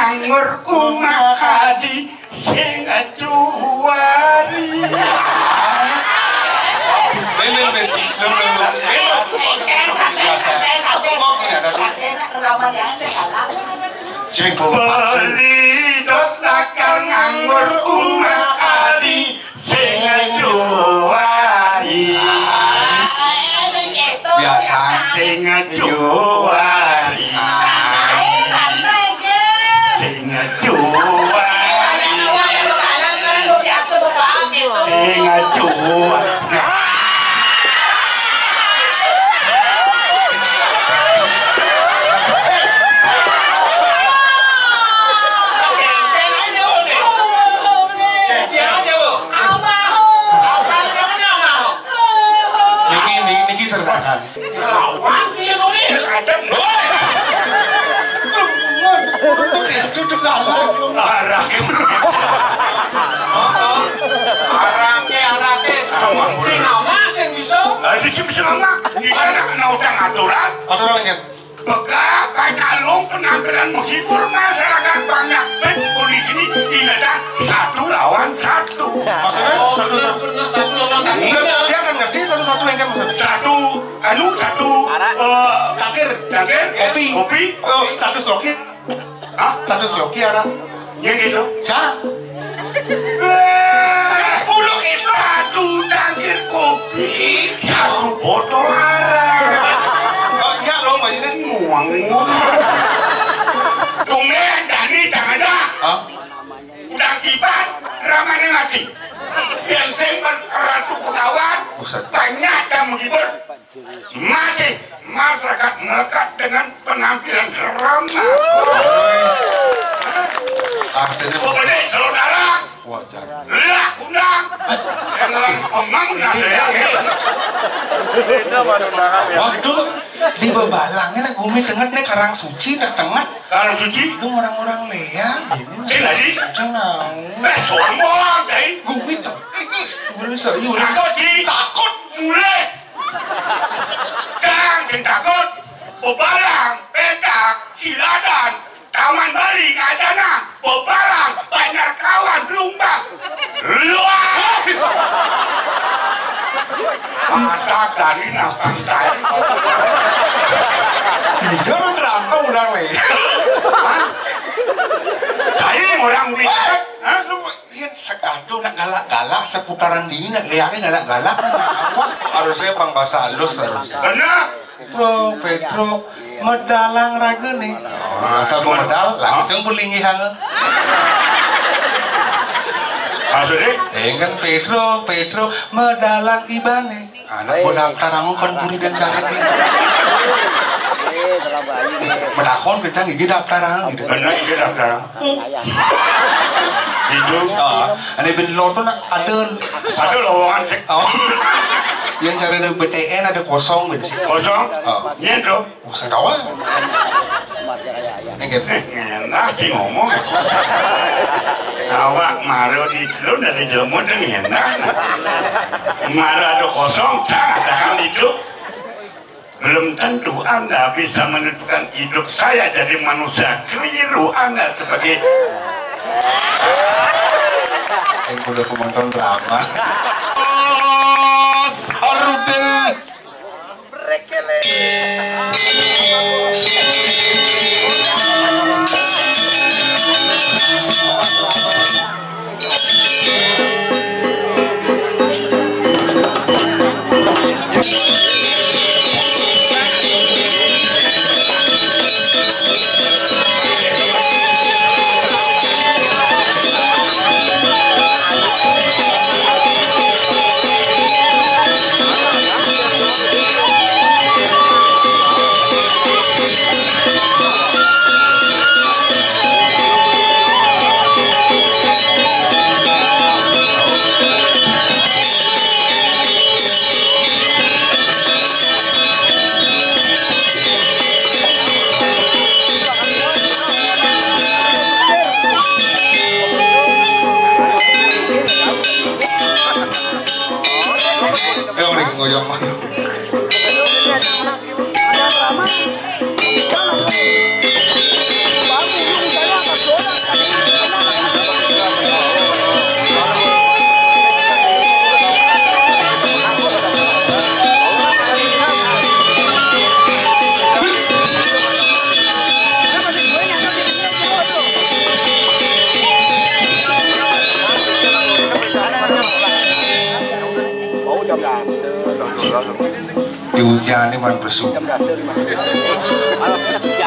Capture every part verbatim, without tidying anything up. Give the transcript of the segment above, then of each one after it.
Nganggur Uma Adi sing acuari. Ben, ben, ben. Lho, lho, lho. Biasa. Kok ya, ada tuh? Sing kompak. Beli dot lakang nganggur Uma Adi sing acuari. Biasa. Sing acuari. Santai, santai, Gus. Sing acuari. Sing acuari. Niki, niki, niki tersangka. Lawan sih, Nuri. Kadang. Woi. Itu tuh kalah. Arah. Arake, arake. Sing ngomong, sing bisa. Ada sih bisa ngomong. Di sana kena utang aturan. Aturan lagi. Bekas banyak long penampilan menghibur masyarakat, banyak band kondisi ini ingatlah satu lawan satu. Maksudnya satu, satu. Bener, bener, satu lawan satu. Enggak, dia akan ngerti satu-satu yang kan maksudnya. Satu, anu, satu, eh, cangkir, cangkir, kopi, kopi. Oh, satu slokit. Hah? Satu slokit arah. Ya gitu. Sa? Eh, ulo kita satu cangkir kopi, satu botol arak. Oh, iya loh, Mbak Ine. Nguang, nguang. Tumben, Dani, jangan dah. Hah? Udah akibat, ramane mati. Yang tembak ratu pegawai, buset, banyak yang menghibur. Masih masyarakat melekat dengan penampilan drama. Artinya pokoknya kalau darah, wajar. Lah, undang. Dengan pemang, nah, ya. Waduh, di bebalang ini gumi tengah nih, Karang Suci, dah tengah. Karang Suci? Lu orang-orang leang, gini. Sini lagi. Tenang. Eh, sombong, Cai. Gumi tuh. Gumi sayur. Takut, Ji. Takut, mulai. Kang, sing takut, bebalang, petak, ciladan, Taman Bali, Kajana, bebalang, banyak kawan, lumbang. Luas. Masak dari nafas tadi. Hijau dan rantau udah leh. Hah? Saya orang Wihak. Hah? Lu Yen sekadu nak galak-galak seputaran dini, nak lihatnya galak-galak, nak apa? Harusnya pang bahasa halus harusnya. Benar. Pedro, Pedro, medalang raga nih. Oh, asal pemedal, langsung bulinggi hang. Maksudnya? Eh, kan Pedro, Pedro, medalang ibane. Anak mau daftar aku kan puri dan cari nih. Menakon kencang, ini daftar aku gitu. Benar, ini daftar aku. Itu. Ah, ane ben loto nak ada. Ada lowongan sih. Oh. Yang cari ada B T N ada kosong gitu sih. Kosong? Oh. Iya tuh. Usah tahu. Enggak. Enak sih ngomong. Awak maru di lu dari jemu dan enak. Maru ada kosong, tak ada kan itu. Belum tentu Anda bisa menentukan hidup saya jadi manusia keliru Anda sebagai. Yang udah penonton drama. Oh, Sarudin. Diujani man besu.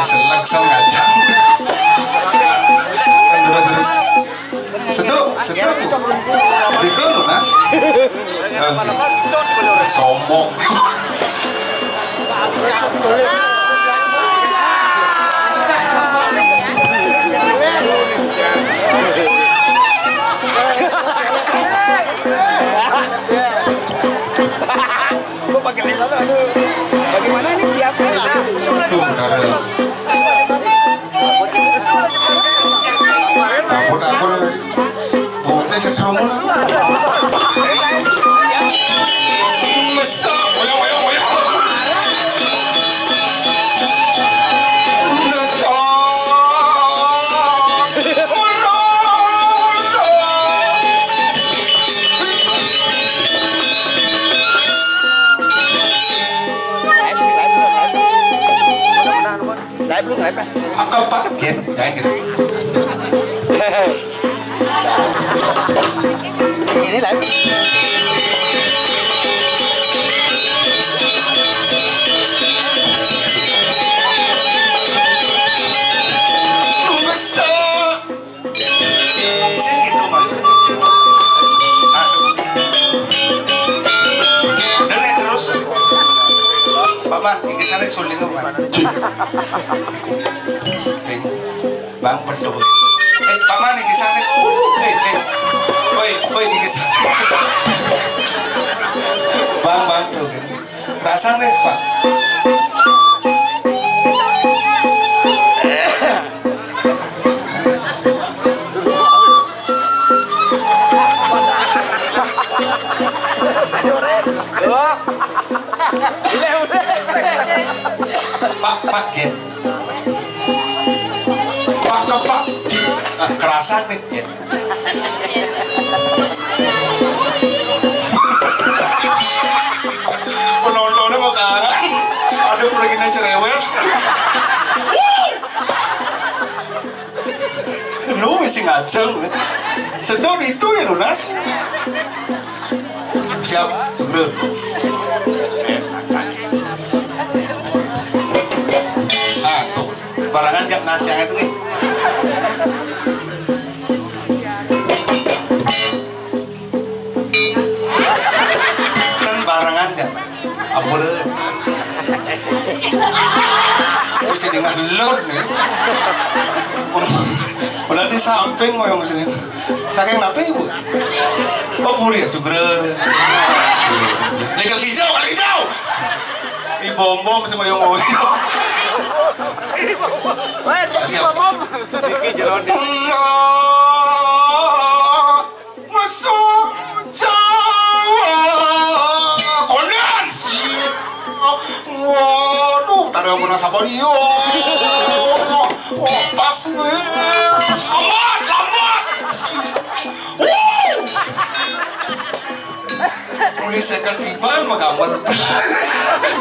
Selek sel ngajak. Terus, terus. Seduk, seduk. Dikon, Mas. Oke. Sombong. Gua pakai lele, aduh. Bagaimana ini siapa? Tuh, benar. Ampun, ampun. Pokoknya setrum. Mesok, oyong, oyong, oyong. Live, live, live. Live lu, live, ya? Akal Pak Jen, jangan gitu. Ini live. Sing gitu, Mas. Aduh. Udah nih, terus. Paman, iki sana suling, Paman. Ning, Bang, betul. Eh, Paman, iki sana. Uh, eh, eh. Woi, woi, iki sana. Bang, Bang, tuh, kan. Rasane, Pak. Pak, Pak, Jen. Pak, ke Pak. Nah, kerasan, Mit, Jen. Penontonnya mau kangen. Aduh, perginya cerewet. Lu mesti ngajeng. Sedot itu ya, Lunas. Siap, Sugro. Ah, tuh. Barangan jam nasi hangat nih. Dan barangan jam nasi. Ampun. Bisa dengar lur nih. Udah di samping mau yang sini. Saking apa, Ibu? Oh, puri ya, Sugro. Legal hijau, legal hijau. Di bom-bom sama yang mau. Weh, di bom-bom. Iki jero di Mesum Jawa. Konan sih. Waduh, tadi aku nasa apa dia? Oh, pas nih. Lambat, lambat. Wuh. Mulai second tiban mah gampang.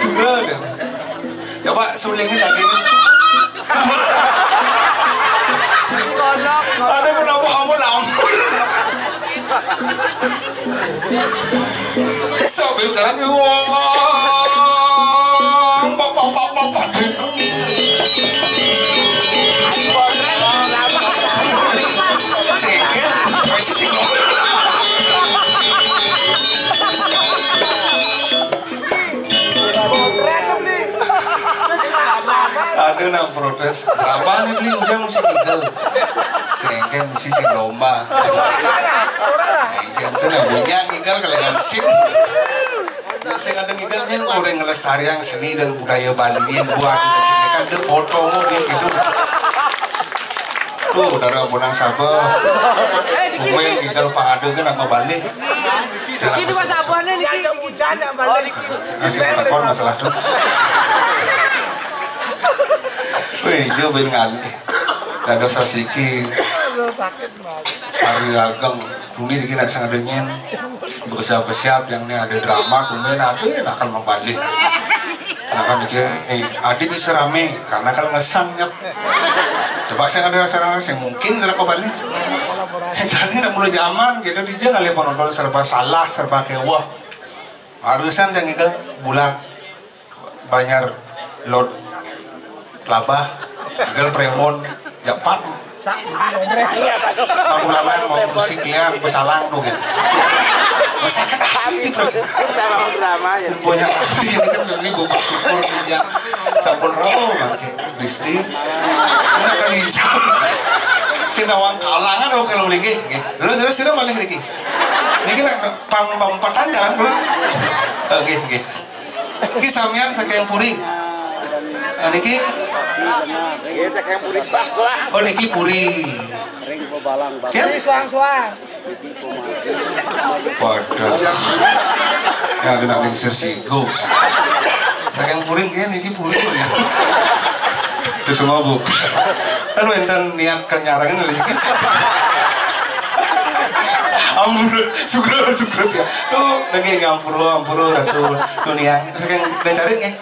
Sudah deh. Coba sulingin dagingnya. Ada kenapa kamu lama? Sok, yuk, jalan, yuk. Wong, pok, pok, pok, pok, pok. Sengit, pasti sih. Aduh, nang protes. Apa nih, beli ujang mesti ngigel. Sengken mesti sing lomba. Sengken tuh nang punya ngigel kalian sih. Sing ada ngigel nyen orang ngelestariang seni dan budaya Bali ini buat sini kan dia foto mau dia gitu. Tuh, udah ada punang sabar. Kumen ngigel Pak Ade kan sama Bali. Itu pas abuannya nih. Hujan yang balik. Masih telepon masalah tuh. Wih, jo ben ngalih. Ada sasiki. Hari ageng. Bumi dikit nak sangat dingin. Bersiap-siap yang ini ada drama, bumi nanti akan membalik. Karena kan dikit, eh, adi bisa rame karena kalau ngesang nyep. Coba saya ada rasa rasa yang mungkin dalam kembali. Jadi nak mulai zaman gitu dia kali penonton serba salah, serba kewah. Harusan yang itu bulan. Banjar Lot Labah, Gel Premon, Japan. Magulangan mau musik liar, pecalang tuh gitu. Masa kan hati di Premon. Punya hati ini kan ini bubur syukur ya. Sampun roh pakai listrik. Mana kali itu. Sinawang kalangan oh kalau lagi. Terus terus sudah maling lagi. Ini kan pang pampatan jalan pulang. Oke oke. Iki samian saking Puri. Ah, niki? Iya, saking Puri. Oh, niki Puri. Ya? Suang-suang. Waduh. Ya kena lingsir sigo. Saking Puri nggih niki Puri kok ya. Terus mau Bu. Kan wonten niat kenyarangan lho iki. Ampun, syukur syukur ya. Tuh, nggih ngampura, ampura ratu dunia. Saking dan cari nggih.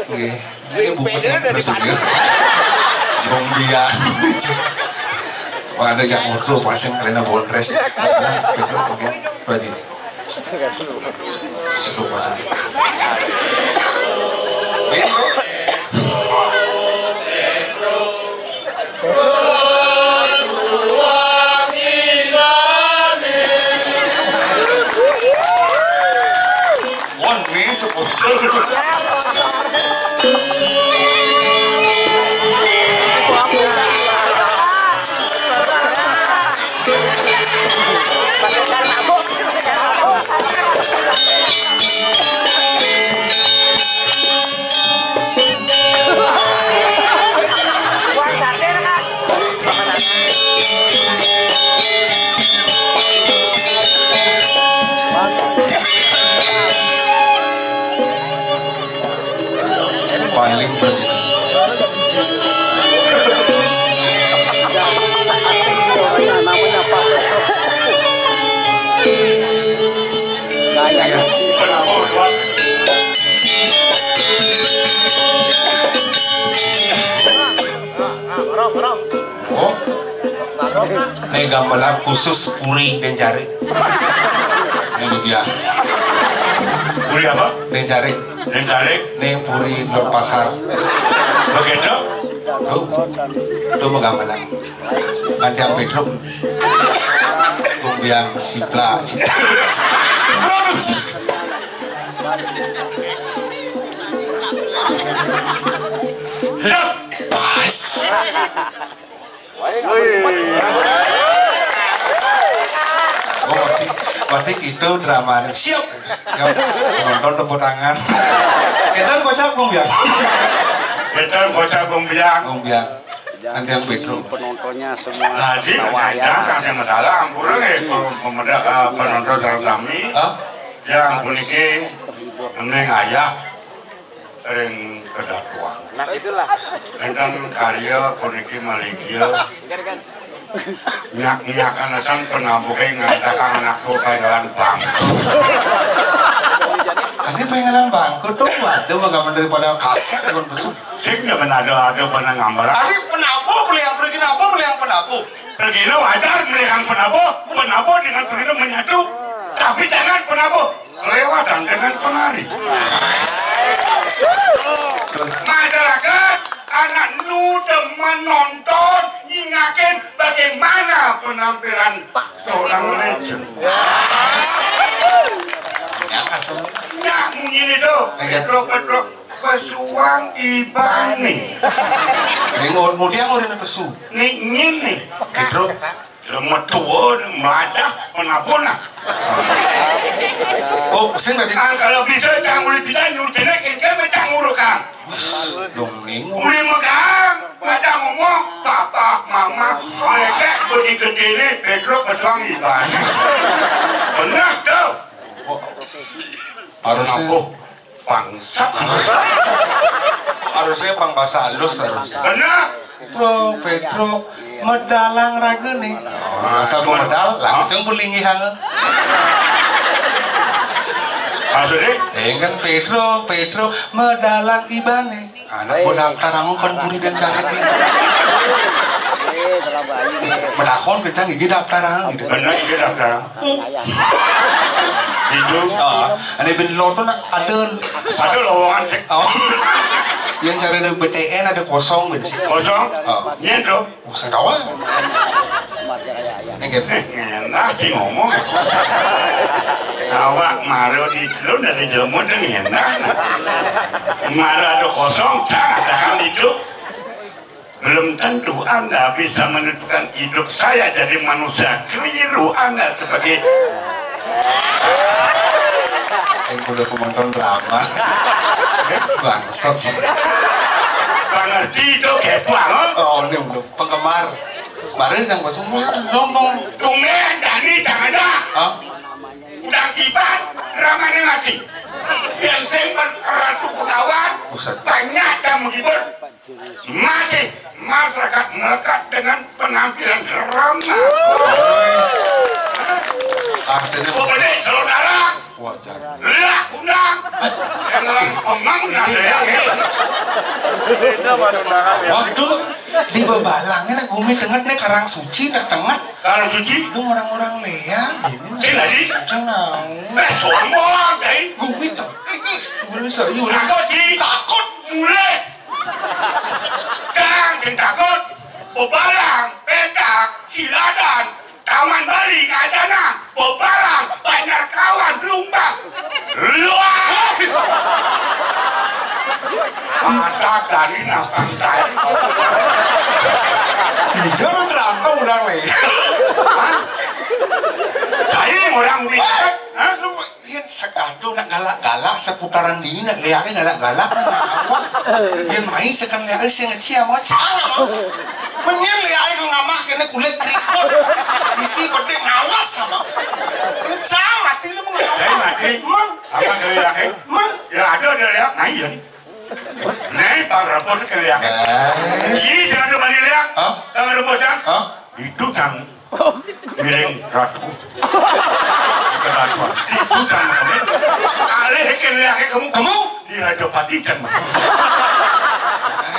Nggih. Ini buku yang dari resmi. Bong dia. Wah, ada yang motor pasang karena bondres. Betul, oke. Baji. Sudah pasang. Ayo. Wan, nih, supporter. Paling begitu. Iya. Oh. Nih gamelan khusus Puri Denjari. Ini dia. Puri apa? Denjari. Denjari. Nih Puri Lor Pasar. Begitu? Tuh. Tuh mau gamelan. Nanti sampai truk. Tumbiang ciplak, ciplak. Pas. Oh, berarti, berarti itu drama. Siap. Ya, nonton tepuk tangan. Kita kocak Bung Biang. Kita kocak Bung Biang. Bung Biang. Nanti yang Pedro. Penontonnya semua. Tadi ada yang masalah, ampun ya, pemeda penonton dalam kami. Hah? Yang puniki neng ayah ring kedatuan. Nah, itulah. Enten karya puniki maligya. Nyak-nyak anasan penabuhe ngantakang anak tuwa kaengelan bangku. Ane pengelan bangku tuh, waduh, maka daripada kasar dengan besok. Sing ya kan ada ada pernah ngambar. Ane penabuh beli yang pergi nabuh beli yang penabuh. Pergi wajar beli yang penabuh, penabuh dengan pergi menyatu. Tapi jangan penabuh. Kelewatan dengan penari. Masyarakat, anak nu demen nonton, nyingakin bagaimana penampilan seorang legend. Ya, kasem. Nyak munyi itu, petrok-petrok, pesuang ibane. Ini ngur-, ngudi yang nguri pesu. Nih, ngene. Petrok. Lemet tua, madah, penabona. Oh, sing tadi. Ah, kalau bisa, jangan boleh bidan, nyuruh jenek, yang kan, jangan ngurus, Kang. Dong, ning. Boleh, Kang. Madah ngomong, papa, mama, mereka beri gede ini, petrok, pesuang, iban. Benar, tuh. Oh, harusnya. Apa? Bangsat. Harusnya pang bahasa halus harusnya. Benar. Pedro, Pedro, medalang raga nih. Oh, asal pemedal, langsung pelinggihan. Maksudnya? Eh, kan Pedro, Pedro, medalang ibane. Anak mau daftar aku kan Puri dan Cari. Menakon kencang, izin daftar aku gitu. Benar, izin daftar. Itu. Ah, ada ben loto nak ada. Ada lowongan sih. Oh. Yang cari ada B T N ada kosong ben sih. Kosong? Oh. Nyen tuh. Usah tahu. Enggak. Enak sih ngomong. Awak maro di lu dari jelemu tuh enak. Maro ada kosong, tak ada kan itu. Belum tentu Anda bisa menentukan hidup saya jadi manusia keliru Anda sebagai. Yang udah penonton drama. Bangsat. Ngerti itu kepang, oh? Oh, ini udah penggemar. Baru yang bahasa dong dong. Tumben Dani jangan ada. Hah? Udah kibat, ramane mati. Yang tempat ratu pegawai, buset, banyak yang menghibur. Masih masyarakat melekat dengan penampilan drama. Artinya pokoknya kalau darah, wajar. Lah, undang. Yang orang pemang, nah, ya. Waduh, di bebalang ini bumi tengah nih Karang Suci, dah tengah. Kalau suci? Lu orang-orang leang gini. Sing tadi? Jangan. Eh, sombong, tai. Gue itu. Gue bisa, yuk. Takut, Ji. Takut, mulai. Kang, sing takut. Bebalang, petak, Ciladan, Taman Bali, Kacana, Bebalang, Banjar Kawan, Lumbang. Luas. Masak dari nafas tai. Di jalan rantau udah le. Hah? Saya orang udah. Hah? Lu lihat sekadu nak galak-galak seputaran dini nak lihatnya galak-galak nak apa? Dia main sekan lihatnya saya ngecil amat salah. Menyen lihatnya kalau ngamah kena kulit keriput. Isi peti malas sama. Sama mati lu mengamah. Saya mati. Mah. Apa kali ya, eh? Men. Ya ada, ada lihat, nah iya nih. Nih, Pak Prabowo tuh kali ya. Eh. Ih, jangan cuma dilihat. Hah? Kalau ada bocah, hah? Itu kan miring ratu. Bukan ratu. Itu kan kamu. Alih ke lihat kamu. Kamu? Di Rajapati kan.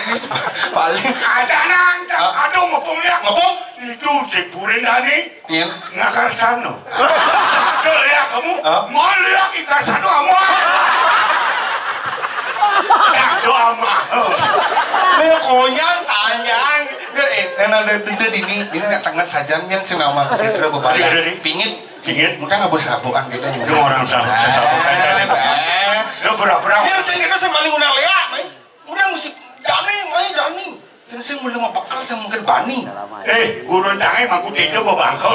Eh, paling ada nang, hah? Aduh, ngepung ya. Ngepung? Itu si Purin Dani. Iya. Ngakar sano. Kesel ya kamu? Hah? Mau lihat ikar sano kamu? Tak doa mah. Ini konyang, panjang. Ini, eh, karena udah, udah, udah dini, ini nak tengah saja, ini sing nama si Tero bebayar. Iya, iya. Pingit. Pingit. Mudah nggak bersabuan gitu. Itu orang sabu-, sabuan. Eh, eh. Lo pura-pura. Ini sing kita sing paling undang lihat, Mai. Udah mesti Jani, Mai, Jani. Sing belum apa kal sing mungkin bani. Eh, gurun tangai mangku tejo bawa bangkau.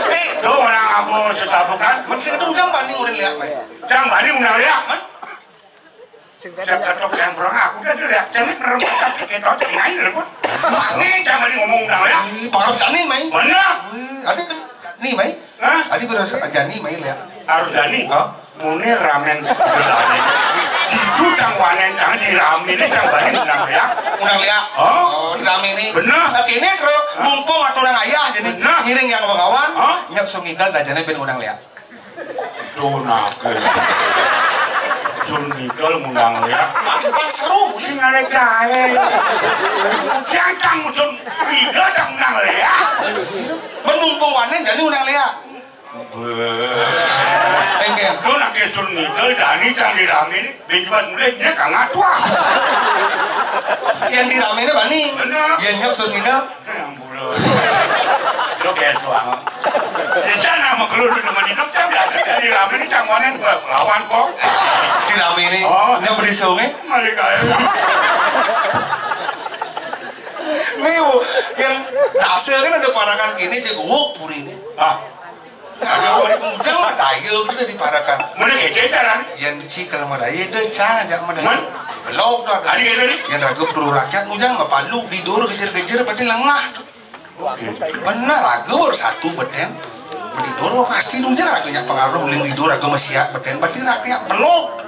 Eh, lo orang apa sesabukan? Men sing itu ujang bani udah lihat, Mai. Jang bani udah lihat, men. Sing tadi. Cak ketok yang berang aku udah lihat. Cengit merem tapi kita cengai rebut. Ini jang bani ngomong udah lihat. Ih, panas Jani, Mai. Mana? Ih, ada kan? Nih, Mai. Hah? Adi baru saja nih, Mai, lihat. Harus Jani. Hah? Mune ramen. Itu cang wanen cang di rame ini cang bani menang ya. Kurang lihat. Oh. Oh, di rame ini. Bener. Nah, kini, bro, mumpung aturan ayah jadi ngiring yang bakawan, hah? Nyap Sungigal dajane ben undang lihat. Tuh, nah, ke. Sun Ngidol ngundang lihat. Pas, pas seru. Sing ada gawe. Yang cang Sun Ngidol cang undang lihat. Men mumpung wanen jadi undang lihat. Beuh. Engke. Lu nak kesun ngidel, Dani cang di rame ni, ben jual mulai, dia kang atua. Yang di rame ni bani. Bener. Yang nyok sun ngidel. Yang bulu. Lu kayak tuang. Ya, cang nama keluar lu teman hidup, cang biasa di rame ni, cang wanen gua lawan kok. Di rame ni. Oh. Nyok beri sungai. Malik aja. Ni, Bu, yang dasar kan ada parangan gini, jago puri ni. Ah. Ayo, ujang mah daya udah diparakan. Mana kece caranya? Yang ci kalau mah daya, deh, cara aja mah daya. Man? Belok tuh ada. Adi itu nih? Yang ragu peluru rakyat, ujang mah palu, di dor kejer-kejer, berarti lengah. Oke. Benar, ragu baru satu beten. Di dor mah pasti ujang ragunya pengaruh, uling di dor ragu masih beten, berarti rakyat belok.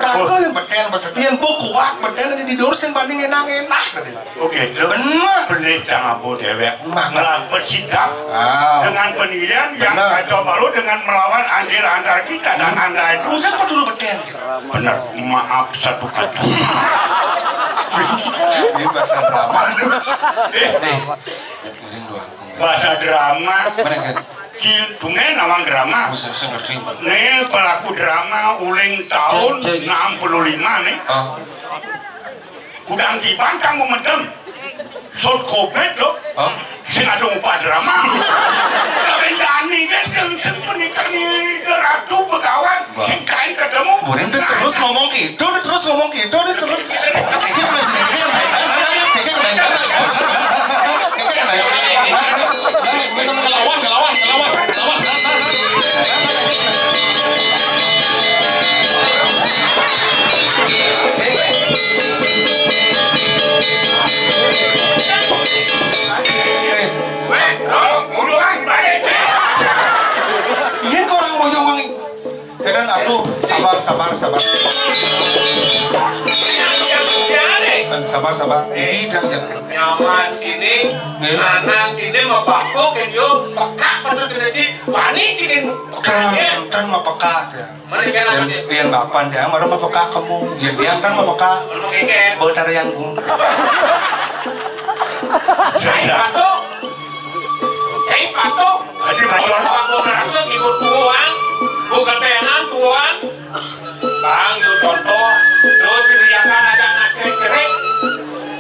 Ragu yang beten, pas itu yang bu kuat, beten di dor sing banding enak-enak, katanya. Oke, itu bener. Bener, jangan bawa dewek. Maka. Melakukan sikap, ah, dengan pendirian yang, bener, kacau balau dengan melawan anjir antar kita dan anda itu. Ucap apa dulu beten? Bener, maaf satu kata. Ini bahasa drama. Eh, nih. Ini doang. Bahasa drama. Mana kan? Ki-, tumen nawang drama. Oh, saya, saya ngerti, Pak. Nih, pelaku drama ulang tahun Cek, cek. enam puluh lima nih. Ah. Kudang tiban kang momentum. Sot kobet lo. Ah. Sing ada upah drama. Kawin Dani kan, kan, kan, kan, kan, Ratu Begawan. Wah. Sing kain ketemu. Boleh, udah terus ngomong gitu, udah terus ngomong gitu, udah terus. Kayaknya kena sini, kayaknya kena, kayaknya kena, kayaknya kena. Ini, ini ngelawan, ngelawan, ngelawan, ngelawan. Eh, weh, oh, udah, balik. Ini kok orang Bojong Wangi. Ya kan, aduh, sabar, sabar, sabar. Sabar, sabar. Ini dah, ya. Nyaman sini, nggih. Anak sini mau bapuk, kan, yo, pekak, betul, kena, Ci. Wani, Ci, kan, pekak, ya. Kan, kan mau pekak, ya. Mana, kan, apa, dia? Yang bapan dia, baru mau pekak kamu. Yang dia kan mau pekak. Baru mau keket. Benar yang gua. Cai patuh. Cai patuh. Adi patuh. Orang mau ngerasa ibu tuan, bukan tenan tuan. Bang, yo contoh, yo teriakan aja anak cerik-cerik.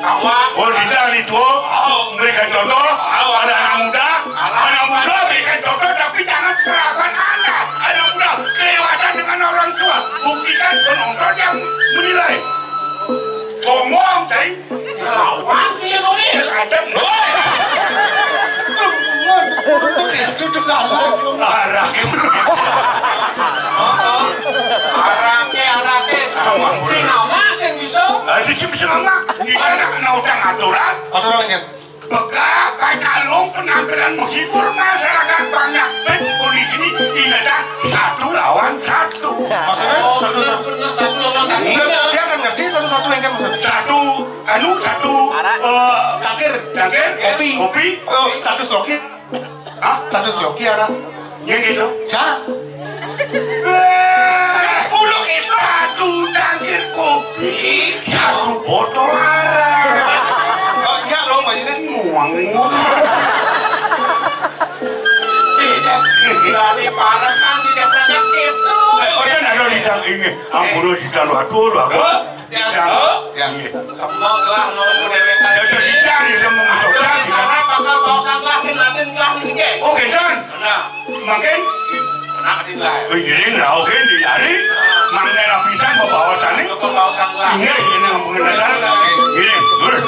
Awak. Oh, tidak nih, tuh. Oh. Memberikan contoh, oh, pada anak muda. Anak, anak muda berikan contoh, tapi jangan perlakukan anak. Anak muda kelewatan dengan orang tua. Buktikan penonton yang menilai. Ngomong, cai. Lawan sih, Nuri. Kadang. Woi. Duduk kalah. Arah. Arake, arake. Sing ngawas, sing bisa. Ada sing bisa ngawas. Di sana kena utang aturan. Aturan lagi. Beka, Pacalung, penampilan menghibur masyarakat banyak. Ben, kondisi ini ingatan satu lawan satu. Maksudnya, oh, satu, bener, satu. Bener, satu lawan satu. Enggak, dia akan ngerti satu-satu yang kan maksudnya. Satu, anu, satu, eh, cangkir. Cangkir, kopi. Kopi. Oh, satu sloki. Hah? Satu sloki ada. Iya gitu. Sa? Eh, uluk itu satu cangkir kopi, satu botol arak. Oh, iya loh, Mbak Yuni. Muang. Tidak, dari parah kan tidak pernah gitu. Eh, orang ada di dalam ini. Ampun, di dalam atur, aku. Hah? Ya, ya. Iya. Semua gelah nurut pendewekan. Ya, jadi cari semua mencoba. Syarat bakal baosan gelah, kin latin gelah ini, ke? Oh, gitu. Nah. Makin? Nah, di gelah. Oh, ini lah, oke, di hari. Nah. Mangga lapisan, bawa baosan nih. Cukup baosan gelah. Ini, ini yang pengen dasar. Gini, terus.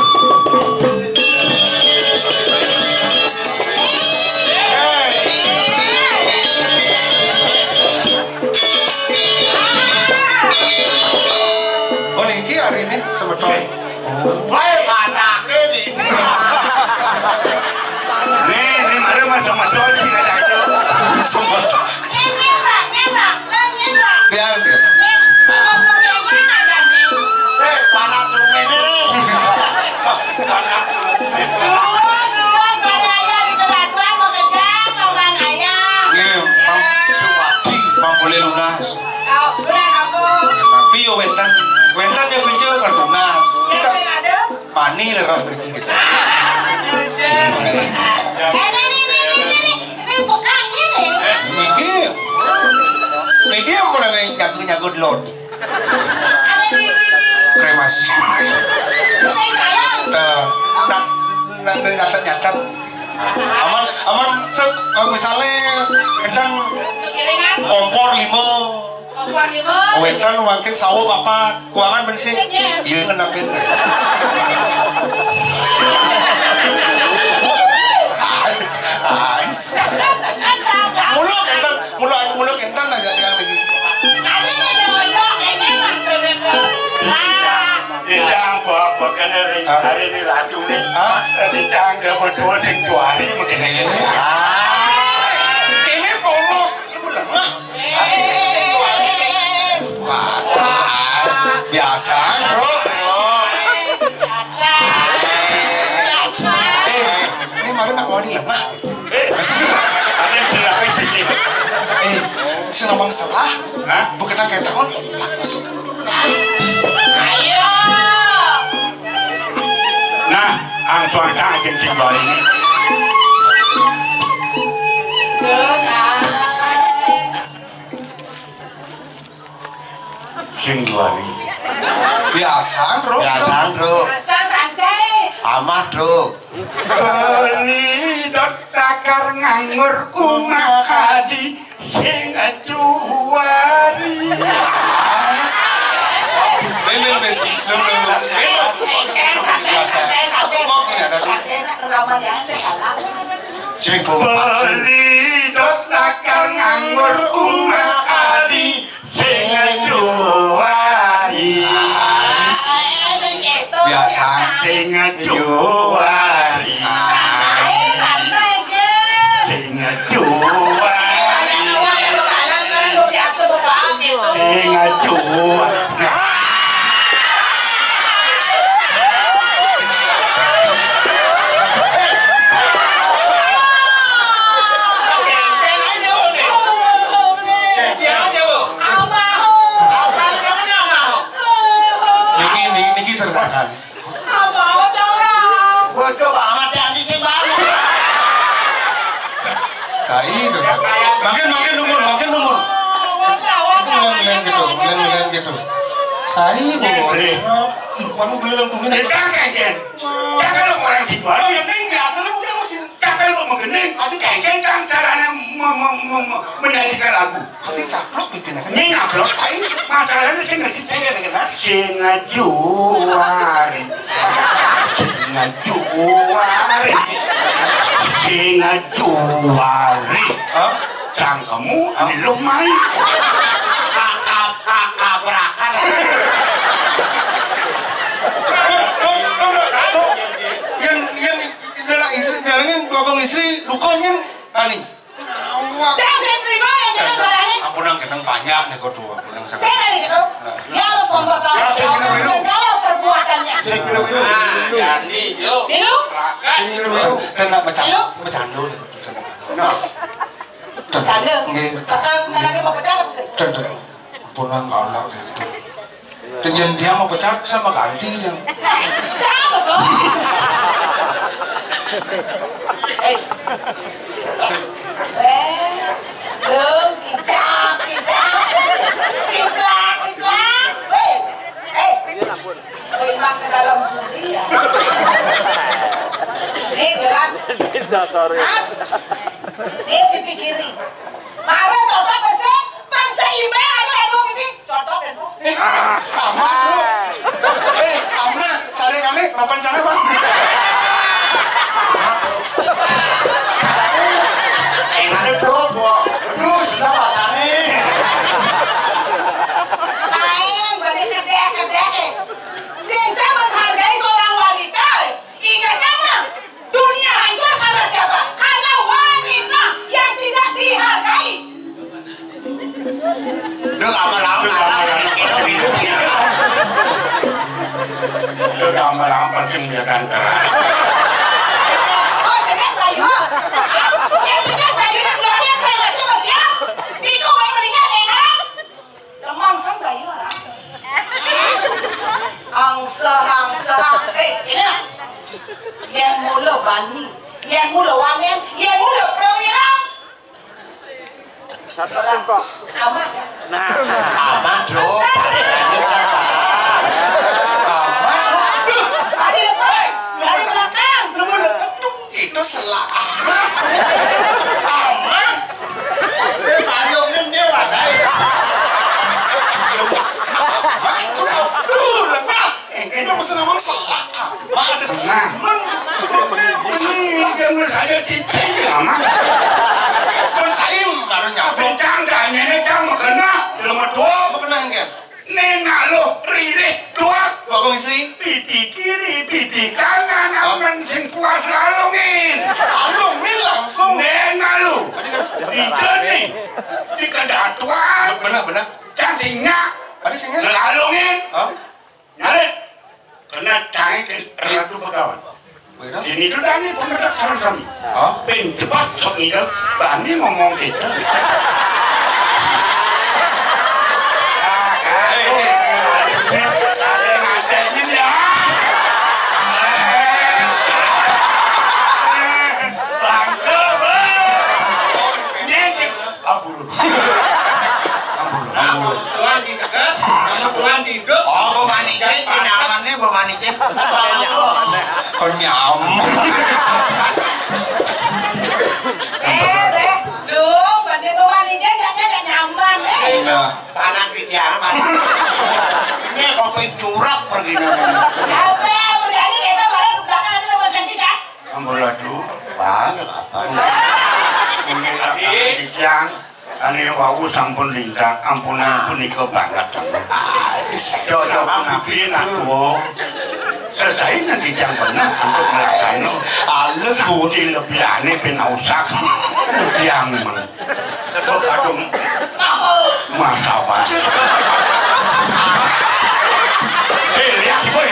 Oh, niki hari ini semeton. Baik, anaknya ini. Nih, ini mari mas semeton, tidak ada. Semeton. Nyerak, nyerak, nyerak. Biar dia. Eh, para tuh ini. Dulu, dulu, Bang Aya di Kebaduan mau kejam, mau Bang Aya. Nggih, Bang Suwadi, Bang boleh lunas. Kau lunas apa? Tapi yo wénten, wénten ya pinjul kan lunas. Ya, sing ada. Pani leres mriki gitu. Jujur. Eh, ini, ini, ini, ini, ini bukan ini. Niki, niki yang pernah nyaku-nyaku dulu. Kremasi. Nah, nah, nah, nyatet-nyatet. Aman, aman, sep, eh, misalnya, enten kompor lima. Kompor lima. Wénten mangkin sawo papat, kuangan bensin. Bensin, ya. Iya, ngenapin. Ais, ais. Muluk enten, muluk, muluk enten aja dia lagi. Ada yang ada, ada yang maksudnya tuh. Lah. Ijang, kok, kok kena hari, hah? Hari ini ratu nih. Hah? Ijang, gak berdua sing dua hari mungkin. Ini. Ah, ini polos, ini lemah. Wah, biasa, bro. Eh, ini kemarin aku ini lemah. Eh, ada yang bilang kayak gini. Eh, si Nawang salah. Hah? Bukan kayak tahun. Ayo. Nah, langsung aja aja sing bari ini. Wani. Biasa, Bro. Biasa, Bro. Biasa, santai. Amah, Bro. Beli dot takar nganggur umah kadi sing acuari. Bel, bel, bel. Bel, bel, bel. Bel. Biasa. Ngomong ya, ada. Sing kompak. Beli dot takar nganggur umah kadi sing acuari. Biasa. Sing acuari. Santai, santai, Gen. Sing acuari. Biasa, Bapak, gitu. Sing acuari. Niki, niki, niki terusakan. Bodoh amat ya, ini sing baru. Kai terus. Makin, makin umur, makin umur. Ngeliang gitu, ngeliang gitu. Sai, Bu. Kamu bilang begini. Kakak, Jen. Kakak lo orang situ. Lo yang ini asal bukan usir. Kakak lo begini. Tapi cengkeh kan caranya me-, me-, me-, me-, menyanyikan lagu. Tapi caplok pipinya kan. Ini nyaplok, tai. Masalahnya sing ngerti. Saya nggak dengar. Sing acuari. Sing acuari. Sing acuari. Hah? Cangkemmu, anu lu main. Kakak, kakak berakan. Yang, yang, yang istri, yang dua kong istri, dukonya, ani. Jangan saya terima yang kena salahnya. Ampun, yang kenang banyak nih, kok dua, ampun, yang sangat. Saya kali gitu. Dia harus mempertanggungjawabkan segala perbuatannya. Saya kira itu. Nah, Dani, Jo. Bilu? Rakan. Ini dulu, kena bercanda, Halo? Bercanda nih, kok dua. Nah. Bercanda? Nggih. Sekarang bukan lagi mau bercanda, sih? Bercanda. Ampun, yang kalah gitu. Dengan dia mau pecat, sama ganti dia. Nah, tahu dong. Eh. Eh, lu kijap, kijap. Ciplak, ciplak. Hei, hei. Memang ke dalam bumi ya. Ini gelas. Mas. Ini pipi kiri. Mare cotok besi, bangsa ibe ada anu pipi. Cotok deh, Bu. Eh, aman, Bu. Eh, aman. Cari kami, papan cari, Bang. Enggak ada, Bu. Aduh, sudah pasangnya. Aing bari kedeh-kedeh. Sing saya menghargai seorang wanita. Ingat, Mama, dunia hancur karena siapa? Karena wanita yang tidak dihargai. Duh, lama-lama, lama-lama, kita bingung, ya. Duh, lama-lama, penting dia kan, keras. Oh, jadi apa, Yu? Ya, jadi apa, Yu? Yang nggak ada yang saya kasih sama siapa? Itu gue mendingan, ya, kan? Teman sang bayu orang. Angsa, angsa, eh, ini. Yang mula bani, yang mula wangen, yang mula prawira. Satu singkong. Amat. Nah. Amat, Bro. Ini apa? Amat. Aduh, tadi lepas. Dari belakang. Lu mau deketung gitu, selak amat. Amat. Eh, payungnya dia wadai. Amat, tuh, tuh, lemah. Lu mesti ngomong selak amat. Ada selak. Nah. Men, men, men, saya titik amat. Men, saya baru nyampe. Cang, tanyanya, Cang, mau kena. Lu mau tua, mau kena, enggak? Nengalo ririh tuak. Bakong istri. Pipi kiri, pipi kanan, hah? Aman sing puas lalungin. Lalungin langsung. Nengalo. Tadi kan? Di jeni. Di kedatuan. Bener, bener. Cang sing nyak. Tadi sing nyak? Lalungin. Hah? Nyarit. Kena cangik Ratu Begawan. Ini tuh Dani pemerintah kami. Hah? Ping cepat sok ngidel, Dani ngomong gitu. Ampun, ampun. Ampun, ampun. Tuan di sekat, tuan di Pemaniknya. Kenyam. Eh, Bre, dong, banding pemaniknya jangan gak nyaman, eh. Iya. Panas pikiran, Pak. Ini kopi curah pergi namanya. Apa? Berani kita bareng di belakang ada lepas aja, Cak? Ambil laju, banyak apa? Ini laksana kijang, ane wau sampun lintang, ampun, ampun, nika banget. Cocok nabi nak tuwa. Sesaine kijang bener untuk melaksana. Halus, Bu. Budi lebihane ben ausak. Kijang. Kok kadung masalah. Eh, lihat kowe.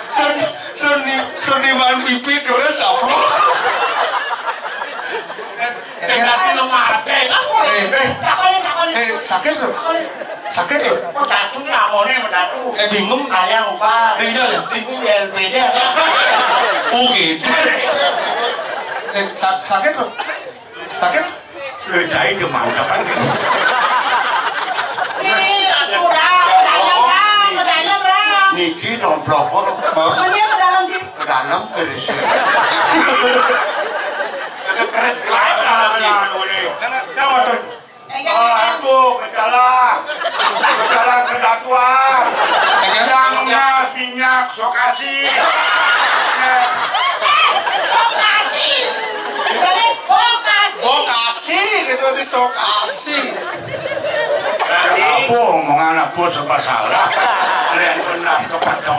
Sen-, seni-, seniman pipi keres, Bro. Sing dadi lemah ati, apa? Eh, eh. Takoni, takoni. Eh, sakit lho. Takoni. Sakit lho. Medatu ngamone medatu. Eh, bingung. Ayang upah. Eh, iya, iya. Ibu L P D apa? Oh, gitu. Eh, sa-, sakit lho. Sakit? Lho, jahit yo mantep kan gitu. Ih, aduh, Ra, ke dalam, Ra, ke dalam, Ra. Niki domplok kok. Mending ke dalam sih. Ke dalam terus. Ada keras kelapa. Nah, nah, nah, nah. Jangan, jangan. Enggak, enggak. Aku kejalan. Kejalan ke Datuan. Enggak. Yang minyak sokasi. Sokasi. Terus vokasi. Vokasi, gitu, di sokasi. Apa omongan apa serba salah. Lek benar kepada.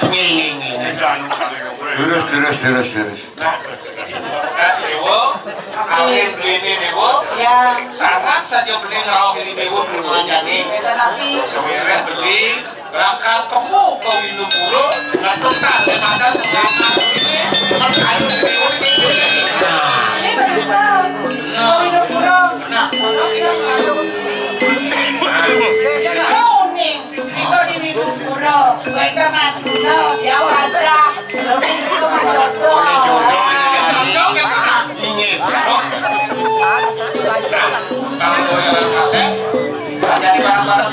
Ngi, ngi, ngi, ngi. Terus, terus, terus, terus. Nah, terus, terus. Terus, Dewa. Amin, beli ini, Dewa. Ya. Syarat saja beli ngerawak ini, Dewa, belum jadi. Kita nabi. Sebenarnya beli. Berangkat temu ke Windupuro, nggak tentang jembatan, nggak ini, nggak kayu di Windupuro. Ini berangkat ke Windupuro. Nah, terus yang satu. Kuning, itu di Windupuro, Wetana Duna, dia baca, sebelum itu Malioboro. Ini. Kalau mau yang kasih, Jadi barang-barang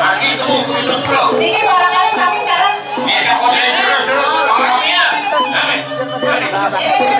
lagi itu hidup, Bro. Niki barangkali sami sareng. Iya, pokoknya terus, terus. Makanya, amin. Ini